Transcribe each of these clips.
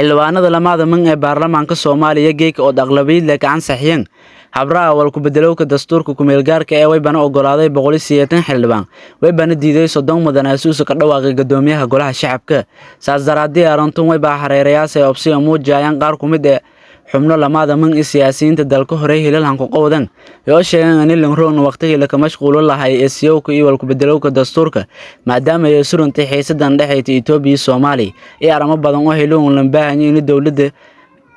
Xildhibaanada lamada man ee baarlamaanka Soomaaliya geeka oo aqlabiyad leh gacan saxiyan habraha walku-bedelowga dastuurka ku-meelgaarka ee waybana ogolaaday 180 xildhibaan, waybana diiday 30 mudan asuusa ka dhawaaqay gudoomiyaha golaha shacabka. Saas daraadii arintun wayba hareerayaasha ay obsiga muujiyayaan qaar ku mid ah xubno lamada man ee siyaasiyiinta dalka hore hilalhan ku qowdan yoo sheegeen in Linroon waqtigii la ka mashquulo lahay ee siyowka iyo walku-bedelowga dastuurka, maadaama ay surantay xiisadan dhexeyta Itoobiya iyo Soomaaliya iyo arrimo badan oo hiloon la baahan yahay in dowladda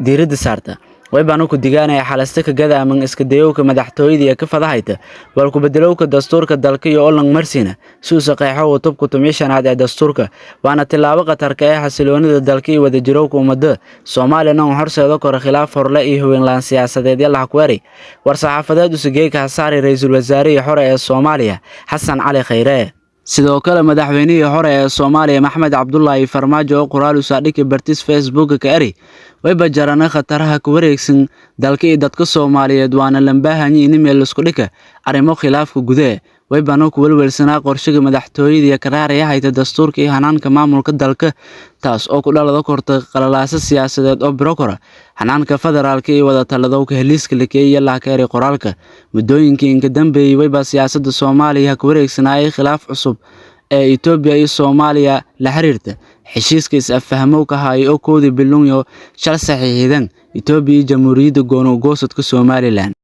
diiradda saarta. Waybana ku digaanaya xalasta ka gadaaman iska dayowka madaxtooyada iyo ka fadahayta walku-bedelowga dastuurka dalka iyo olan marsina suusa qeexo utubka 15aad ee dastuurka, waana tilaabo khatarka ee xasiloonida dalka iyo wadajirowga ummadda Soomaaliyana uu horseedo karo khilaaf horle iyo hubin siyaasadeed yalaha ku eri. War-saxaafadeed usugeeyka hasaari ra'iisul wasaarihii hore ee Soomaaliya Xasan Cali Khayre. Sidoo kale madaxweynihii hore ee Soomaaliya Maxamed Cabdullaahi Farmaajo oo qoraal u saadhigay bartiis Facebook ka eri wayba jarana khataraha ku wareegsan dalka iyo dadka Soomaaliyeed, waana lambaahanyi in meel isku dhika arrimo khilaafka gudaha. Waybana ku welwelsanaa qorshaha madaxtooyada iyo karaaraya hayta dastuurka iyo hanaanka maamulka dalka, taas oo ku dhalada kortay qalalaasa siyaasadeed oo birokora hanaanka federaalka iyo wada taladowka heliiska la keeyay la ka eri qoraalka. Muddooyinkii inka dambeeyay wayba siyaasadda Soomaaliya ku wareegsanaayay khilaaf cusub ee Itoobiya iyo Soomaaliya la xiriirta heshiiska is-afahmowga ahaa oo koodii bilowyo shal saxiixdan Itoobiya iyo Jamhuuriyadda Gooni-goosadka Somaliland.